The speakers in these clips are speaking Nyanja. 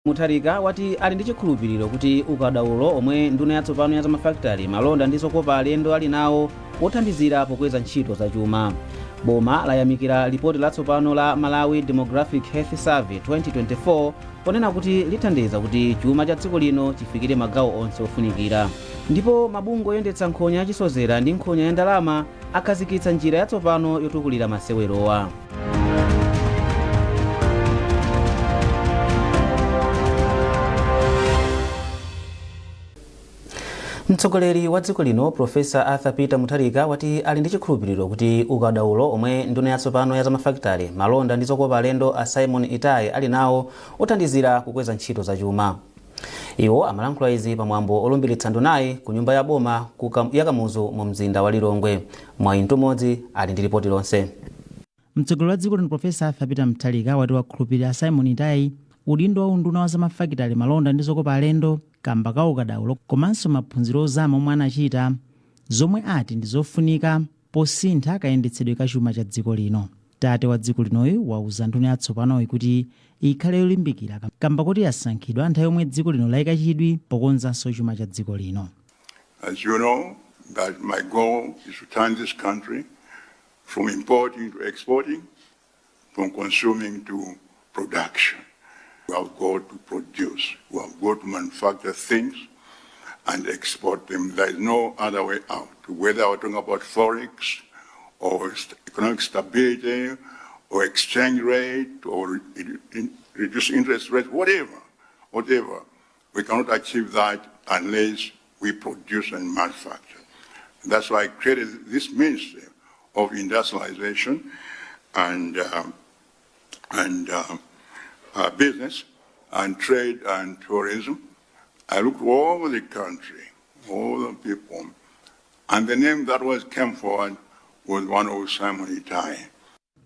Mutharika wati ali ndi chikhulupiriro kuti ukadaulo omwe nduna yatsopano ya zamafakitale, malonda ndi zokopa alendo ali nawo wothandizira pokweza ntchito zachuma. Boma layamikira lipoti latsopano la Malawi Demographic Health Survey 2024 ponena kuti lithandiza kuti chuma cha dziko lino chifikire magawo onse ofunikira. Ndipo mabungwe oyendetsa nkhonya yachisozera ndi nkhonya ya ndalama akhazikitsa njira yatsopano yotukulira masewerowa. Mtsogoleri wa dziko lino Profesa Arthur Peter Mutharika wati ali ndi chikhulupiriro kuti ukadaulo omwe nduna yatsopano ya zamafakitale, malonda ndi zokopa alendo a Simon Itaye ali nawo uthandizira kukweza ntchito zachuma. Iwo amalankhula izi pamwambo olumbiritsa ndunayi ku nyumba ya boma ya Kamuzu mu mzinda wa Lilongwe. Mwayi Mtumodzi ali ndi lipoti lonse. Mtsogoleri wa dziko lino Profesa Arthur Peter Mutharika wati wakhulupirira Simon Itaye udindo wa unduna wa zamafakitale, malonda ndi zokopa alendo kamba ka ukadaulo komanso maphunziro ozama omwe anachita, zomwe ati ndi zofunika posintha kayendetsedwe ka chuma cha dziko lino. Tate wa dziko linoyu wauza nduna yatsopanoyi kuti ikhale yolimbikira kamba kuti yasankhidwa nthawi yomwe dziko lino layika chidwi pokonzanso chuma cha dziko lino. As you know, that my goal is to turn this country from importing to exporting, from consuming to production. We have got to produce, we have got to manufacture things and export them. There is no other way out. Whether we're talking about forex or economic stability or exchange rate or reduce interest rate, whatever, whatever. We cannot achieve that unless we produce and manufacture. That's why I created this Ministry of Industrialization and Business and Trade and Tourism. I looked all over the country, all the people, and the name that was came forward was one of Simon Itaye.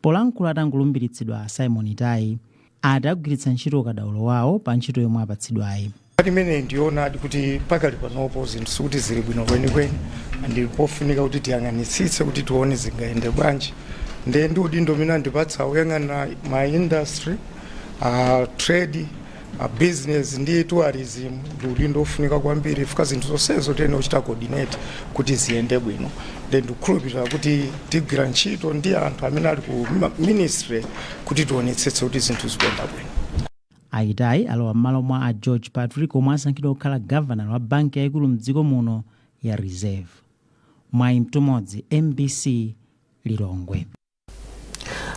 Polankhula atangolumbiritsidwa, Simon Itaye ati agwiritsa ntchito ukadaulo wawo pa ntchito yomwe apatsidwayi. Imene ndionadi kuti pakali panopo zinthu sikuti zili bwino kwenikweni, ndi pofunika kuti tiyang'anitsitse kuti tione zingayende bwanji. Ndiye ndi udindo umene andipatsa kuyang'ana ma industry, trade, business ndi tourism, ndi udindo ofunika kwambiri fika zinthu zonsezo tiyene kuchita coordinate kuti ziyende bwino. Ndiye ndikukhulupirira kuti tigwira ntchito ndi anthu amene ali ku ministry kuti tionetsetse kuti zinthu zikuyenda bwino. A Itaye alowa m'malo mwa a George Patrick omwe asankhidwa kukhala gavanala wa banki yayikulu mdziko muno ya Reserve. Mwayi Mtumodzi, MBC, Lilongwe.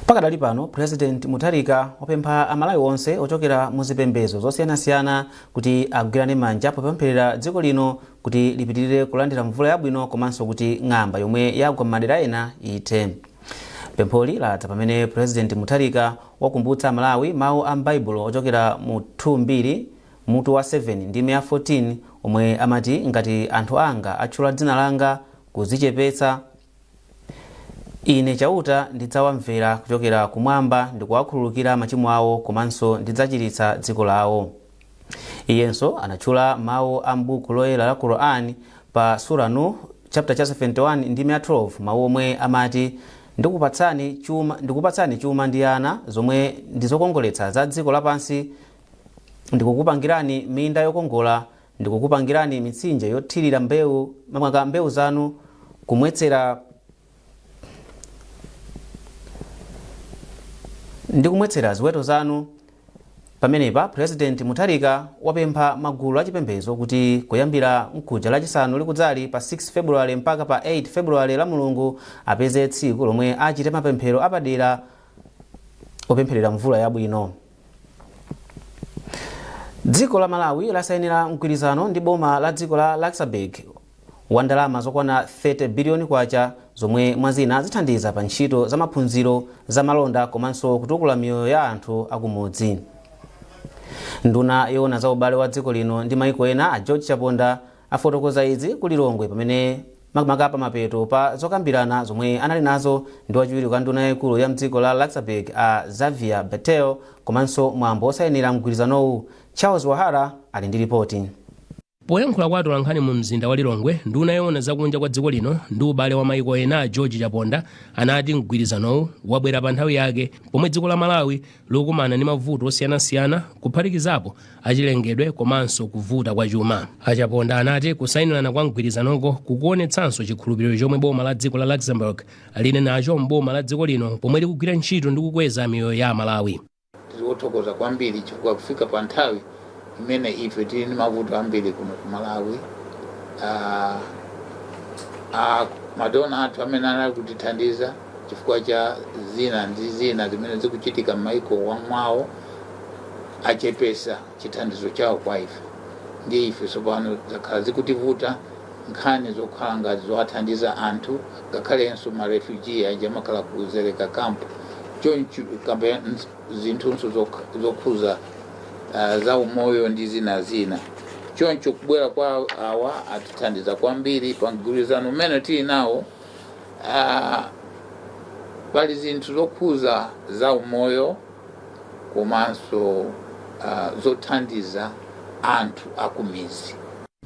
Pakadali pano, President Mutharika wapempha Amalawi onse ochokera mu zipembedzo zosiyanasiyana kuti agwirane manja popempherera dziko lino kuti lipitirire kulandira mvula yabwino komanso kuti ng'amba yomwe yagwa m'madera ena ithe. Pempholi ladza pamene President Mutharika wakumbutsa Amalawi mawu a m'Baibulo ochokera mu 2 Mbiri mutu wa 7 ndime ya 14 omwe amati, "Ngati anthu anga atchula dzina langa kudzichepetsa, ine Chauta ndidzawamvera kuchokera kumwamba ndikuwakhululukira machimo awo komanso ndidzachiritsa dziko lawo." Iyenso anatchula mawu a m'buku loyera la Quran pa Sura Nuh chapter cha 71 ndime ya 12, mawu omwe amati, "Ndikupatsani chuma ndi ana, zomwe ndi zokongoletsa za dziko lapansi, ndikukupangirani minda yokongola, ndikukupangirani mitsinje yothirira mbewu, mamwaka mbewu zanu, kumwetsera ndi kumwetsera ziweto zanu." Pamenepa President Mutharika wapempha magulu achipembedzo kuti kuyambira mkuja Lachisanu likudzali pa 6 February mpaka pa 8 February, la Mulungu, apeze tsiku lomwe achite mapemphero apadera opempherera mvula yabwino. Dziko la Malawi lasayinira mgwirizano ndi boma la dziko la Luxembourg wa ndalama zokwana 30 biliyoni kwacha zomwe mwazina zithandiza pa ntchito za maphunziro, za malonda komanso kutukula miyoyo ya anthu akumudzi. Nduna yoona za ubale wa dziko lino ndi maiko ena a George Chaponda afotokoza izi ku Lilongwe pamene makamaka pamapeto pa zokambirana zomwe anali nazo ndi wachiwiri kwa nduna yayikulu ya mdziko la Luxembourg a Xavier Bettel komanso mwambo osayinira mgwirizanowu. Charles Wahara ali ndi ripoti. Poyankhula kwa atolankhani mu mzinda wa Lilongwe, nduna yoona zakunja kwa dziko lino ndi ubale wa maiko ena, George Chaponda, anati mgwirizanowu wabwera pa nthawi yake pomwe dziko la Malawi likukumana ndi mavuto osiyanasiyana, kuphatikizapo achilengedwe komanso kuvuta kwa chuma. Achaponda anati kusayinirana kwa mgwirizanoko kukuonetsanso chikhulupiriro chomwe boma la dziko la Luxembourg lili nacho mboma la dziko lino pomwe likugwira ntchito ndi kukweza miyoyo ya Malawi. Tili othokoza kwambiri chifukwa kufika pa nthawi imene ife tili ndi mavuto ambiri kuno ku Malawi, madona athu amene anali kutithandiza, chifukwa cha zina ndi zina zimene zikuchitika m'maiko wamwawo, achepesa chithandizo chawo kwa ife. Ndiye ife tsopano zakhala zikutivuta nkhani zokhala ngati zowathandiza anthu, ngakhalenso ma refugee aja amakhala ku Dzaleka camp choncho, kapena zinthunso zokhuza za umoyo ndi zina zina. Choncho kubwera kwa awa atithandiza kwambiri pa mgwirizano umene tili nawo. Pali zinthu zokhuza za umoyo komanso zothandiza anthu akumizi.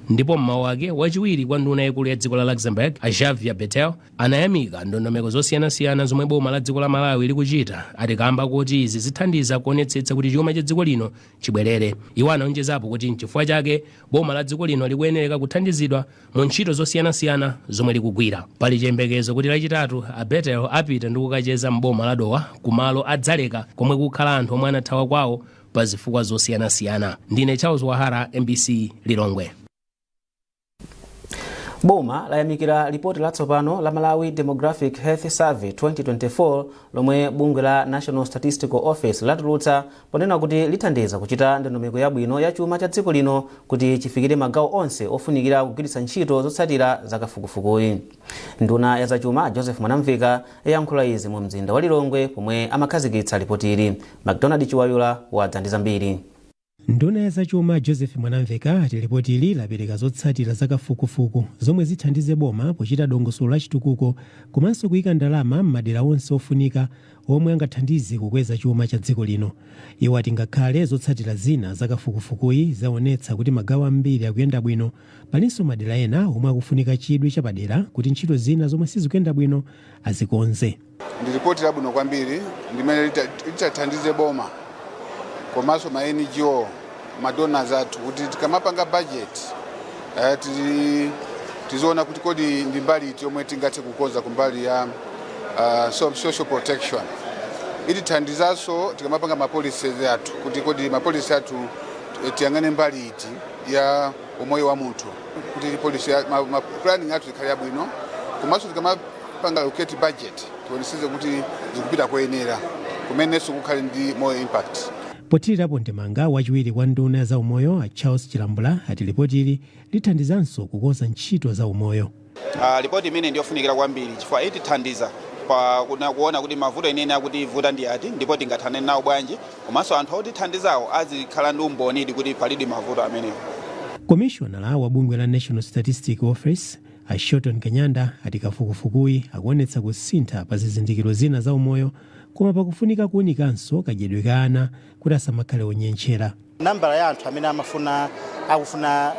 Ndipo mmawu ake, wachiwiri kwa nduna yaikulu ya dziko la Luxembourg, a Xavier Bettel, anayamika ndondomeko zosiyanasiyana zomwe boma la dziko la Malawi likuchita, atikamba kuti izi zithandiza kuonetsetsa kuti chuma cha dziko lino chibwerere. Iwo anaonjezapo kuti nchifukwa chake boma la dziko lino likuyenereka kuthandizidwa mu ntchito zosiyanasiyana zomwe likugwira. Pali chiyembekezo kuti Lachitatu a Bettel apita ndi kukacheza mboma la Dowa, kumalo a Dzaleka komwe kukhala anthu omwe anathawa kwawo pa zifukwa zosiyanasiyana. Ndine Charles Wahara, MBC, Lilongwe. Boma layamikira lipoti latsopano la Malawi Demographic Health Survey 2024 lomwe bungwe la National Statistical Office latulutsa, ponena kuti lithandiza kuchita ndondomeko yabwino ya chuma cha dziko lino kuti chifikire magawo onse ofunikira kugwiritsa ntchito zotsatira zakafukufukuyi. Nduna ya zachuma, Joseph Mwanamveka, yayankhula izi mu mzinda wa Lilongwe pomwe amakhazikitsa lipotili. MacDonald Chiwayula wadza ndi zambiri. Nduna ya zachuma, Joseph Mwanamveka, ati lipotili lapereka zotsatira zakafukufuku zomwe zithandize boma pochita dongosolo la chitukuko komanso kuyika ndalama m'madera onse ofunika omwe angathandize kukweza chuma cha dziko lino. Iwo ati ngakhale zotsatira zina zakafukufukuyi zaonetsa kuti magawo ambiri akuyenda bwino, palinso madera ena omwe akufunika chidwi chapadera kuti ntchito zina zomwe sizikuyenda bwino azikonze. Ndi ripoti labwino kwambiri limene litathandize boma komanso ma NGO, ma donors athu, kuti tikamapanga budget tiziona kuti kodi ndi mbali iti yomwe tingathe kukonza kumbali ya social protection. Itithandizanso tikamapanga ma policies athu kuti kodi ma policy athu tiyang'ane mbali iti ya umoyo wa munthu, kuti policy ya ma planning athu ikhale yabwino, komanso tikamapanga allocate budget tioneseze kuti zikupita koyenera kumenenso kukhale ndi more impact. Pothirirapo ndemanga, wachiwiri kwa nduna ya zaumoyo, a Charles Chilambula, ati lipotili lithandizanso kukonza ntchito za umoyo. Ripoti imene ndiyofunikira kwambiri chifukwa itithandiza pa kuona kuti mavuto enene akuti vuta ndi ati ndipo tingathane nawo bwanji, komanso anthu otithandizawo azikhala ndi umbonidi kuti palidi mavuto amenewo. Komishonala wa bungwe la National Statistics Office, a Shelton Kanyanda, ati kafukufukuyi akuonetsa kusintha pa zizindikiro zina za umoyo, koma pakufunika kuwunikanso kadyedwe ka ana kuti asamakhale onyentchera. Nambala ya anthu amene amafuna akufuna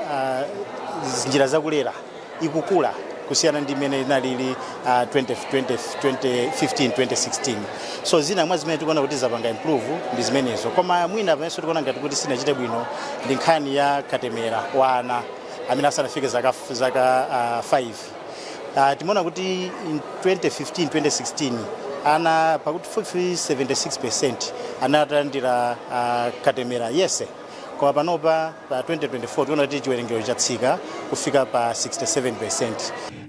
njira zakulera ikukula kusiyana ndi imene inalili 20, 20, 2015 2016. So zina mwa zimene tikuona kuti zapanga improve ndi zimenezo, koma mwina pamenenso tikuona ngati kuti sinachite bwino ndi nkhani ya katemera wa ana amene asanafike zaka 5. Timaona kuti in 2015 2016 ana pakuti 76% analandira katemera yese, koma panopa pa 2024 tiona kuti chiwerengero chatsika kufika pa 67%.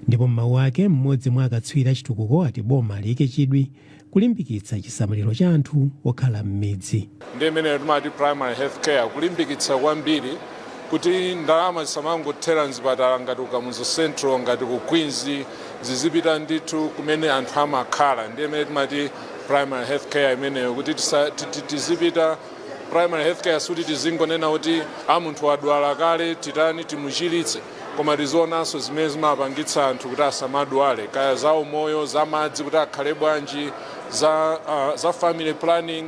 Ndipo m'mawu ake, mmodzi mwa akatswiri achitukuko ati boma liyike chidwi kulimbikitsa chisamaliro cha anthu okhala m'midzi. Ndi imene timati primary health care, kulimbikitsa kwambiri kuti ndalama zisamangothera mzipatala ngati ku Kamuzu Central, ngati ku Queens, zizipita ndithu kumene anthu amakhala. Ndi imene timati primary health care imeneyo, kuti tizipita primary health care, suti tizingonena kuti a munthu wadwala kale, titani, timuchiritse, koma tizionanso zimene zimapangitsa anthu kuti asamadwale, kaya za umoyo, za madzi kuti akhale bwanji, za family planning,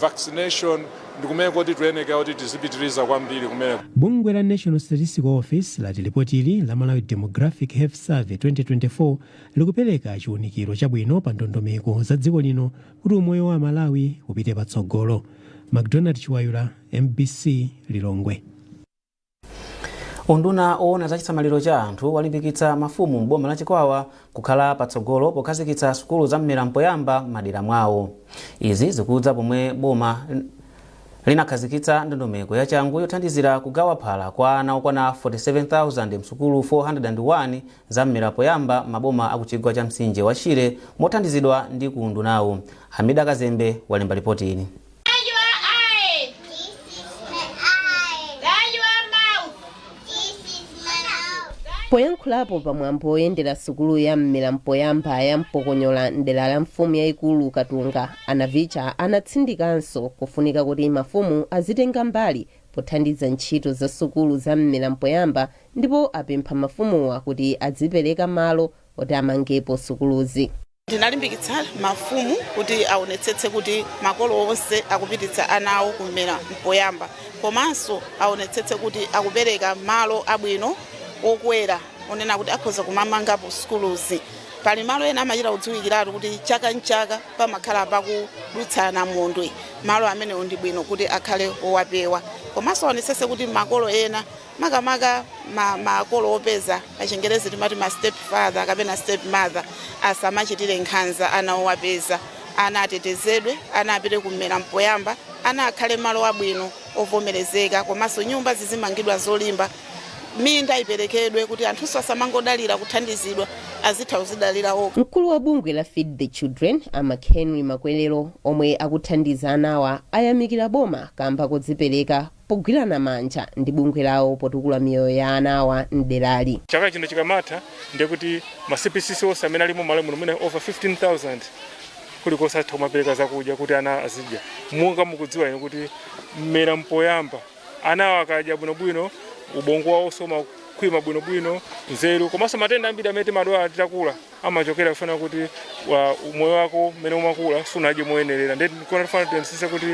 vaccination. Ndi kumene kuti tiyenekera kuti tizipitiriza kwambiri kumene. Bungwe la National Statistical Office lati lipotili la Malawi Demographic Health Survey 2024 likupereka chiwunikiro chabwino pa ndondomeko za dziko lino kuti umoyo wa Malawi upite patsogolo. McDonald Chiwayula, MBC, Lilongwe. Unduna owona za chisamaliro cha anthu walimbikitsa mafumu m'boma la Chikwawa kukhala patsogolo pokhazikitsa sukulu za mmera mpoyamba m'madera mwawo. Izi zikudza pomwe boma linakhazikitsa ndondomeko yachangu yothandizira kugawa phala kwa ana okwana 47,000 msukulu 401 za mmera poyamba m'maboma akuchigwa cha mtsinje wa Shire, mothandizidwa ndi ku undunawo. Hamida Kazembe walemba ripoti ili. Your eye. This is my eye. That's your mouth. This is my mouth. Poyankhulapo pamwambo oyendera sukulu ya mmera mpoyamba ya Mpokonyola mdera la mfumu yayikulu Katunga, Anavicha anatsindikanso kufunika kuti mafumu azitenga mbali pothandiza ntchito za sukulu za mmera mpoyamba, ndipo apempha mafumuwa kuti azipereka malo oti amangepo sukuluzi. Ndinalimbikitsa mafumu kuti aonetsetse kuti makolo onse akupititsa ana awo kumera mpoyamba, komanso aonetsetse kuti akupereka malo abwino okwera onena kuti akhoza kumamangapo sukuluzi. Pali malo ena amachita kudziwikiratu kuti chaka nchaka pamakhala pakudutsana mondwe. Malo amenewo ndi bwino kuti akhale owapewa. Komanso aonetsetse kuti makolo ena, makamaka makolo opeza, pachingerezi timati ma step father kapena step mother, asamachitire nkhanza ana owapeza. Ana atetezedwe, ana apite kumera mpoyamba, ana akhale malo abwino ovomerezeka, komanso nyumba zizimangidwa zolimba, minda iperekedwe kuti anthunso asamangodalira kuthandizidwa, azitha kuzidalira okha. Mkulu wa bungwe la Feed the Children, a McHenry Makwerero, omwe akuthandiza anawa, ayamikira boma kamba kodzipereka pogwirana manja ndi bungwe lawo potukula miyoyo ya anawa mderali. Chaka chino chikamatha, ndiye kuti ma CBCC onse amene alimo Malawi muno, mune over 15,000 kulikonse, atha kumapereka zakudya kuti ana azidya. Monga mukudziwa inu kuti mmera mpoyamba, ana akadya bwinobwino, ubongo wawonso umakhwima bwinobwino, nzeru, komanso matenda ambiri amene timadwala titakula amachokera kufuna kuti moyo wako mmene umakula sunadye moyenerera. Ndiye tikona tifuna tionetsetse kuti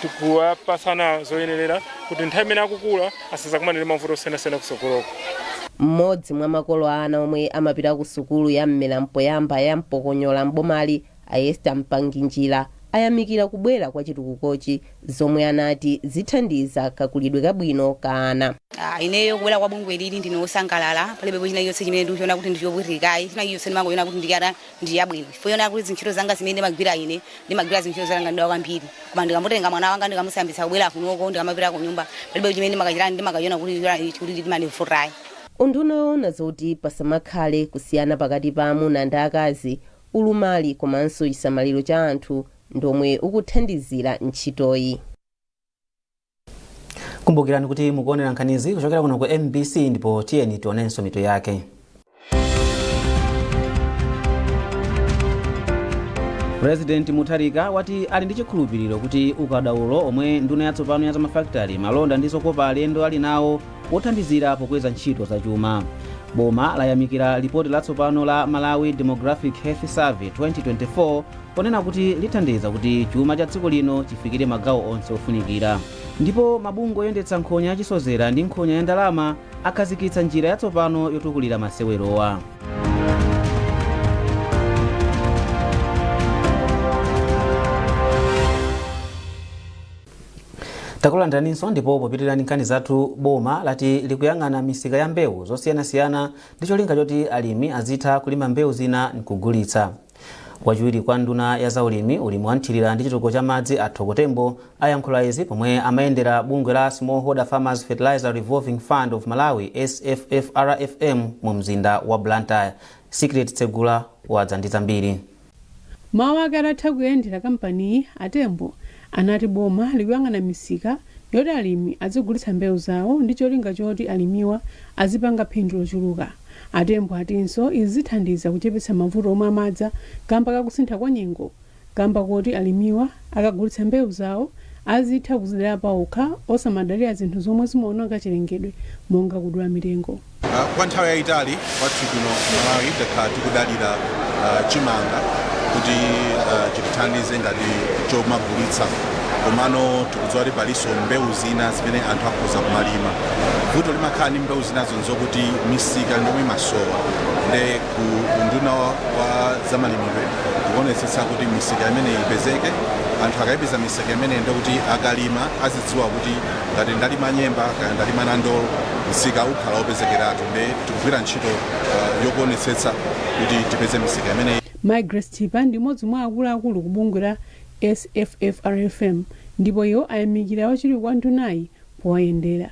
tikuwapasana zoyenerera kuti nthawi imene akukula asazakumane ndi mavuto osiyanasiyana kusogoloko. Mmodzi mwa makolo a ana omwe amapita ku sukulu ya mmera mpoyamba ya Mpokonyola mbomali, Ayesta Mpanginjira, ayamikira kubwera kwa chitukukochi, zomwe anati zithandiza kakulidwe kabwino ka ana. Ineyo kubwera kwa bungwe lili ndine wosangalala. Palibe china chonse chimene ndikuchiona kuti ndichopwetekayi. China chilichonse ndimangoona kuti ndiyara ndiyabwino, chifukwa yona kuti zintchito zanga zimene ndimagwira, ine ndimagwira zintchito zanga ndidawa kwambiri, koma ndikamutenga mwana wanga ndikamusambitsa kubwera kunoko, ndikamapita ku nyumba, palibe chimene ndimakachita ndimakachiona kuti ndimandivutayi. Unduna woona zoti pasamakhale kusiyana pakati pa amuna ndi akazi, ulumali komanso chisamaliro cha anthu ndomwe ukuthandizira ntchitoyi. Kumbukirani kuti mukuonera nkhanizi kuchokera kuno ku MBC, ndipo tiyeni tionenso mitu yake. President Mutharika wati ali ndi chikhulupiriro kuti ukadaulo omwe nduna yatsopano ya zamafakitale, malonda ndi zokopa alendo ali nawo wothandizira pokweza ntchito zachuma. Boma layamikira lipoti latsopano la Malawi Demographic Health Survey 2024 ponena kuti lithandiza kuti chuma cha dziko lino chifikire magawo onse ofunikira. Ndipo mabungwe oyendetsa nkhonya yachisozera ndi nkhonya ya ndalama akhazikitsa njira yatsopano yotukulira masewerowa. Takulandiraninso, ndipo popitirira ndi nkhani zathu, boma lati likuyang'ana misika ya mbewu zosiyanasiyana ndi cholinga choti alimi azitha kulima mbewu zina nkugulitsa. Wachiwiri kwa nduna ya zaulimi, ulimi wa mthirira ndi chitukuko cha madzi, a Thoko Tembo, ayankhula izi pomwe amayendera bungwe la Smallholder Farmers Fertilizer Revolving Fund of Malawi, SFFRFM, mu mzinda wa Blantyre. Secret Tsegula wadza ndi zambiri. Mawu ake atatha kuyendera kampaniyi, a Tembo anati boma likuyang'ana misika yoti alimi adzigulitsa mbewu zawo ndi cholinga choti alimiwa azipanga phindu lochuluka. A Tembo atinso izi zithandiza kuchepetsa mavuto omwe amadza kamba kakusintha kwa nyengo kamba koti alimiwa akagulitsa mbewu zawo azitha kuzidalira paokha osamadalira zinthu zomwe zimaononga chilengedwe monga kudula mitengo. Kwa nthawi yayitali kwathu kuno ku Malawi takhala tikudalira chimanga kuti chitithandize ngati chomagulitsa. Komano tikudziwa kuti palinso mbewu zina zimene anthu akhoza kumalima. Vuto limakhala ndi mbewu zinazo nzokuti misika ndomwe imasowa. Nde ku unduna wa zamalimidwe tikuonetsetsa kuti misika imeneyi ipezeke. Anthu akayipeza misika imeneyi, ndekuti akalima azidziwa kuti ngati ndalima nyemba kaya ndalima nandolo, msika ukhala wopezekeratu. Nde tikugwira ntchito yokuonetsetsa kuti tipeze misika imeneyi. Mayi Grace Thipa ndi mmodzi mwa akuluakulu ku bungwe la SFFRFM, ndipo iwo ayamikira wachiwiri kwa ndunayi powayendera.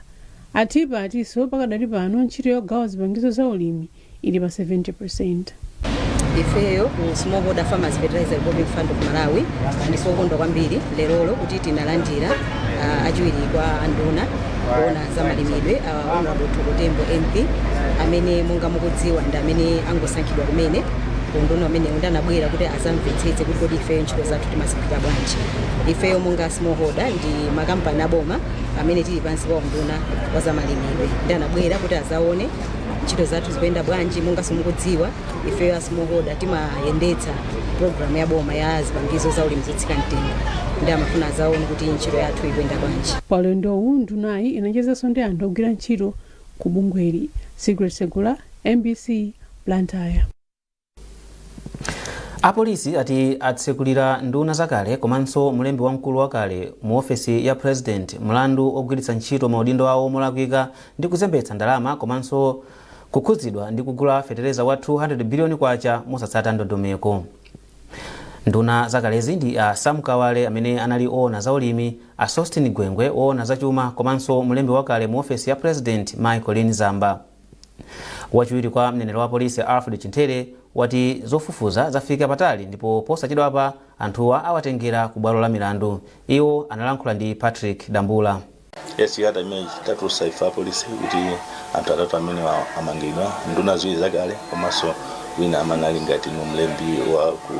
A Thipa atinso pakadali pano ntchito yogawa zipangizo za ulimi ili pa 70. Ifeyo ku Smallholder Farmers Fertilizer Revolving Fund of Malawi ndife okondwa kwambiri lerolo kuti tinalandira achiwiri kwa anduna kuona za malimidwe, Honorable Thoko Tembo MP, amene monga mukudziwa ndi amene angosankhidwa kumene unduna umenewu, ndi anabwera kuti azamvetsetse kuti kodi ifeyo ntchito zathu timazigwira bwanji. Ifeyo monga smallholder ndi makampani aboma amene tili pansi pa unduna wa zamalimidwe, ndi anabwera kuti azaone ntchito zathu zikuyenda bwanji. Monga simukudziwa, ifeyo a smallholder timayendetsa program ya boma ya zipangizo za ulimi zotsika mtengo, ndi amafuna azaone kuti ntchito yathu ikuyenda bwanji. Pa ulendowu ndunayi inachezanso ndi anthu ogwira ntchito ku bungweli. Secret Segula, MBC, Blantyre. Apolisi ati atsekulira nduna zakale komanso mlembi wamkulu wakale mu ofesi ya President mlandu ogwiritsa ntchito maudindo awo molakwika ndi kuzembetsa ndalama komanso kukhudzidwa ndi kugula fetereza wa 200 biliyoni kwacha mosatsata ndondomeko. Nduna zakalezi ndi a Sam Kawale amene anali oona za ulimi, a Sosten Gwengwe woona zachuma, komanso mlembi wakale mu ofesi ya President Michael Zamba. Wachiwiri kwa mneneri wa polisi Alfred Chintere wati zofufuza zafika patali ndipo posachedwapa anthuwa awatengera ku bwalo la milandu. Iwo analankhula ndi Patrick Dambula. Yes, chikalata imene tatulutsa ife apolisi kuti anthu atatu amene amangidwa, nduna ziwiri zakale komanso wina amene ali ngati mu mlembi wa ku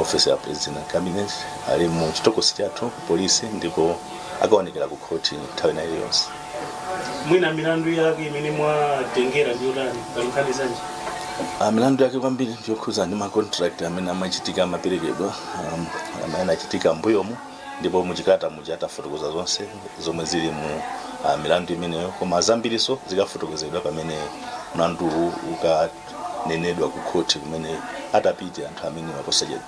office ya President and Cabinet, ali mu chitokosi chathu ku polisi ndipo akaonekera ku khoti nthawi ina iliyonse. Mwina milandu yake imene mwatengera ndi yotani? Pali nkhani zanji? Milandu yake kwambiri ndiyokhuza ndi ma contract amene amachitika, amaperekedwa, amene anachitika mbuyomu, ndipo muchikalata muja tafotokoza zonse zomwe zili mu milandu imeneyo, koma zambiriso zikafotokozedwa pamene mlanduwu ukanenedwa ku khoti kumene atapite anthu amene posachedwa.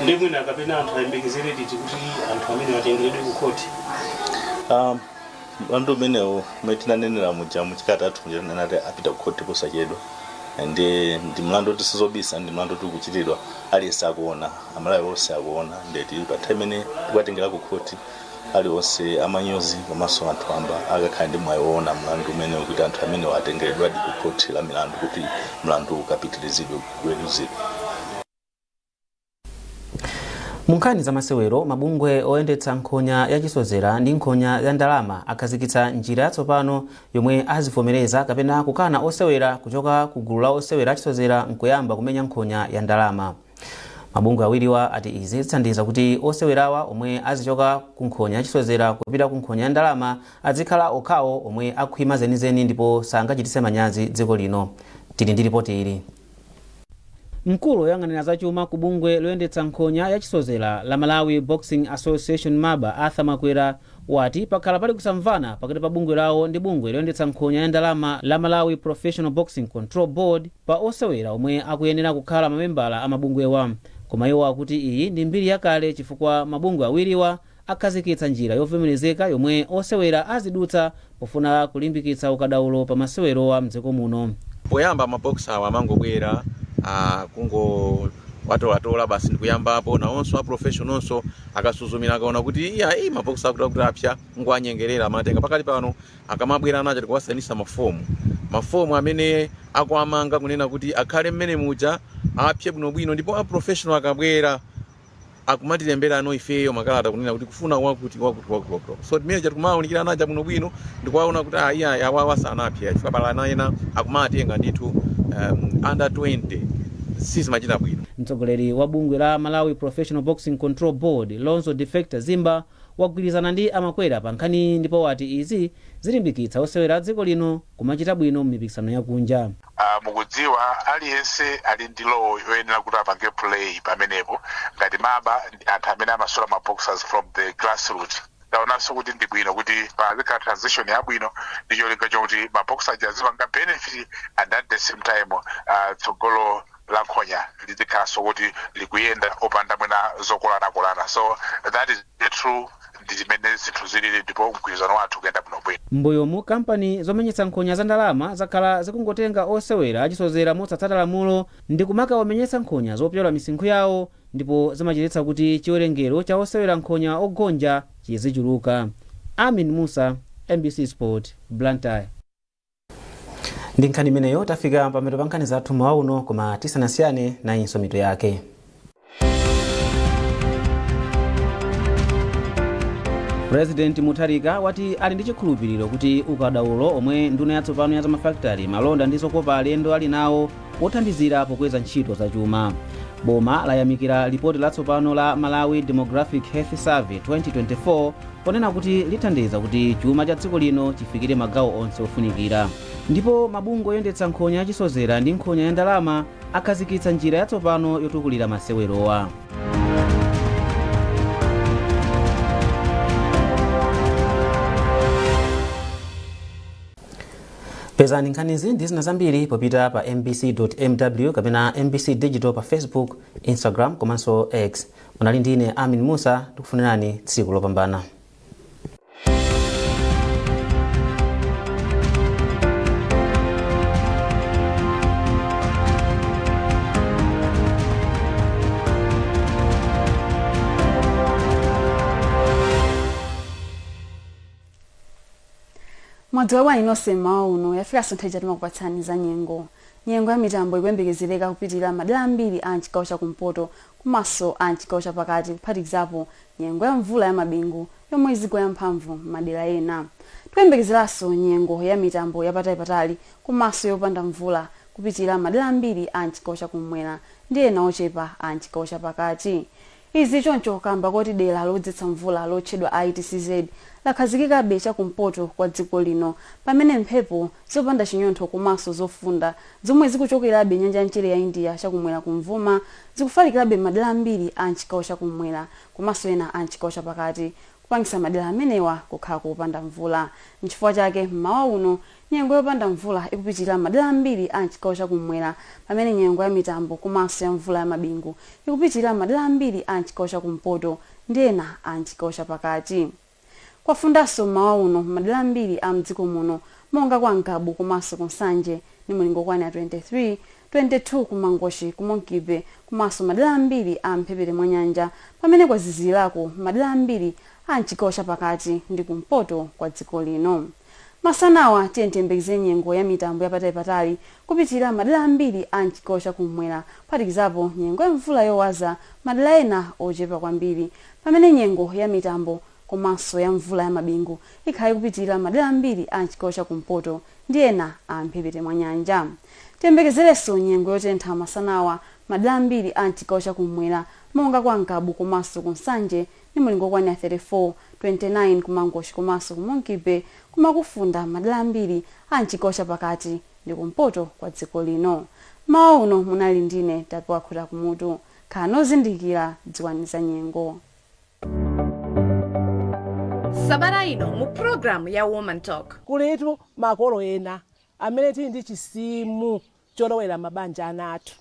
Ndi mwina kapena anthu ayembekezere liti kuti anthu amene atengeredwe ku khoti? Mlandu umenewu, umene tinanenera muja muchikalata athu muja, tinanena kuti apita ku khoti posachedwa. Ndi mlandu kuti sizobisa, ndi mlandu kuti ukuchitidwa, aliyense akuona, Amalawi onse akuona. Ndeti pa nthawi imene tikatengera ku khoti, aliwonse amanyuzi komanso anthu amba akakhala ndi mwayi woona mlandu umenewu, kuti anthu amene atengeredwadi ku khoti la milandu kuti mlandu ukapitirizidwe kuweruzidwa. Mu nkhani za masewero, mabungwe oyendetsa nkhonya yachisozera ndi nkhonya ya ndalama akhazikitsa njira yatsopano yomwe azivomereza kapena kukana osewera kuchoka ku gulu la osewera achisozera nkuyamba kumenya nkhonya ya ndalama. Mabungwe awiriwa ati izi zithandiza kuti osewerawa omwe azichoka ku nkhonya yachisozera kupita ku nkhonya ya ndalama azikhala okhawo omwe akhwima zenizeni ndipo sangachititse manyazi dziko lino. Tili ndi ripoti ili. Mkulu woyang'anira zachuma ku bungwe loyendetsa nkhonya yachisozera la Malawi Boxing Association, MABA, Arthur Makwera wati pakhala pali kusamvana pakati pa bungwe lawo ndi bungwe loyendetsa nkhonya ya ndalama la Malawi Professional Boxing Control Board pa osewera omwe akuyenera kukhala mamembala a mabungwewa. Koma iwo akuti iyi ndi mbiri yakale chifukwa mabungwe awiriwa akhazikitsa njira yovomerezeka yomwe osewera azidutsa pofuna kulimbikitsa ukadaulo pa masewerowa mdziko muno. Poyamba maboksa awa amangobwera, kungo watolatola basi ndikuyambapo. Nawonso a professionalnso akasuzumira, akaona kuti iya, iyi maboksa akuti akuti apya, ngoanyengerera, amatenga. Pakali pano akamabwera anacha tikuwasainisa mafomu amene akuamanga kunena kuti akhale mmene muja, apye bwinobwino. Ndipo a professional akabwera akumatilembera ano ifeyo makalata kunena kuti kufuna wakuti wakuti wakuti wakuti. So timene tikumawunikira anaja bwinobwino ndikuwaona kuti ah, iya, awawa sanapye, chifukwa pala ana ena akumatenga ndithu under 20, sizimachita bwino. Mtsogoleri wa bungwe la Malawi Professional Boxing Control Board, Lonzo Defector Zimba, Wagwirizana ndi a Makwera pa nkhaniyi ndipo wati izi zilimbikitsa osewera a dziko lino kumachita bwino m'mipikisano yakunja. Mukudziwa aliyense ali ndi role yoyenera kuti apange play pamenepo. Ngati MABA ndi anthu amene amasula ma boxers from the grassroot, taonanso kuti ndi bwino kuti pazikhala transition yabwino ndi cholinga chokuti ma boxer aja azipanga benefit and at the same time tsogolo la nkhonya lizikhalanso kuti likuyenda opanda mwina zokolanakolana. So that is the true, ndi zimene zinthu zilili, ndipo mgwirizano wathu kuyenda bwinobwino. M'mbuyomu kampani zomenyetsa nkhonya za ndalama zakhala zikungotenga osewera achisozera mosatsata lamulo ndi kumakawamenyetsa nkhonya zopyola misinkhu yawo, ndipo zimachititsa kuti chiwerengero cha osewera nkhonya ogonja chizichuluka. Amin Musa, MBC Sport, Blantyre. Ndi nkhani imeneyo tafika pamapeto pa nkhani zathu mmawa uno, koma tisanasiyane, nayinso mitu yake. President Mutharika wati ali ndi chikhulupiriro kuti ukadaulo omwe nduna yatsopano ya zamafakitale, malonda ndi zokopa alendo ali nawo wothandizira pokweza ntchito zachuma. Boma layamikira lipoti latsopano la Malawi Demographic Health Survey 2024 ponena kuti lithandiza kuti chuma cha dziko lino chifikire magawo onse ofunikira. Ndipo mabungwe oyendetsa nkhonya yachisozera ndi nkhonya ya ndalama akhazikitsa njira yatsopano yotukulira masewerowa. Pezani nkhanizi ndi zina zambiri popita pa mbc.mw kapena MBC Digital pa Facebook, Instagram komanso X. Munali ndine Amin Musa, ndikufunirani tsiku lopambana. Mwadzuka bwanji nonse mmawa uno? Yafikanso nthawi ija timakupatsani za nyengo. Nyengo ya mitambo ikuyembekezereka kupitirira madera ambiri a mchigawo cha kumpoto komanso a mchigawo cha pakati, kuphatikizapo nyengo ya mvula ya mabingu yomwe izigwa yamphamvu m'madera ena. Tikuyembekezeranso nyengo ya mitambo yapatalipatali komanso yopanda mvula kupitirira madera ambiri a mchigawo cha kummwera ndi ena ochepa a mchigawo cha pakati. Izi choncho kamba koti dera lodzetsa mvula lotchedwa ITCZ lakhazikikabe cha kumpoto kwa dziko lino pamene mphepo zopanda chinyontho komanso zofunda zomwe zikuchokerabe nyanja ya mchere ya India chakumwera kumvuma zikufalikirabe m'madera ambiri a mchigawo cha kumwera komanso ena a mchigawo cha pakati, kupangitsa madera amenewa kukhala kopanda mvula. Nchifukwa chake mmawa uno Nyengo yopanda mvula ikupitilira m'madera ambiri a m'chigawo cha kum'mwera pamene nyengo ya mitambo komanso ya mvula ya mabingu ikupitilira m'madera ambiri a m'chigawo cha kumpoto ndi ena a m'chigawo cha pakati. Kwafundanso m'mawa uno m'madera ambiri a m'dziko muno monga kwa Ngabu komanso ku Nsanje ndi mulingo okwanira 23, 22 ku Mangochi, ku Monkey Bay komanso madera ambiri a m'mphepete mwa nyanja pamene kwazizilirako m'madera ambiri a m'chigawo cha pakati ndi kumpoto kwa dziko lino. Masanawa tiyeni tiyembekezere nyengo ya mitambo yapatalipatali kupitilira madera ambiri a mchigawo cha kum'mwera kuphatikizapo nyengo ya mvula yowaza madera ena ochepa kwambiri pamene nyengo ya mitambo komanso ya mvula ya mabingu ikhala ikupitilira madera ambiri a mchigawo cha kumpoto ndi ena a mphepete mwa nyanja. Tiyembekezerenso nyengo yotentha masanawa madera ambiri a mchigawo cha kum'mwera monga kwa Ngabu komanso ku Nsanje ndi mulingo okwanira 34, 29 ku Mangochi komanso ku Monkey Bay koma kufunda m'madera ambiri a m'chigawo cha pakati ndi kumpoto kwa dziko lino. Mmawa uno munali ndine Tapiwa Khutakumutu. Khalani ozindikira, dziwani za nyengo. Sabata ino mu programu ya Woman Talk. Kulitu makolo ena amene tili ndi chisimu cholowera mabanja ana athu.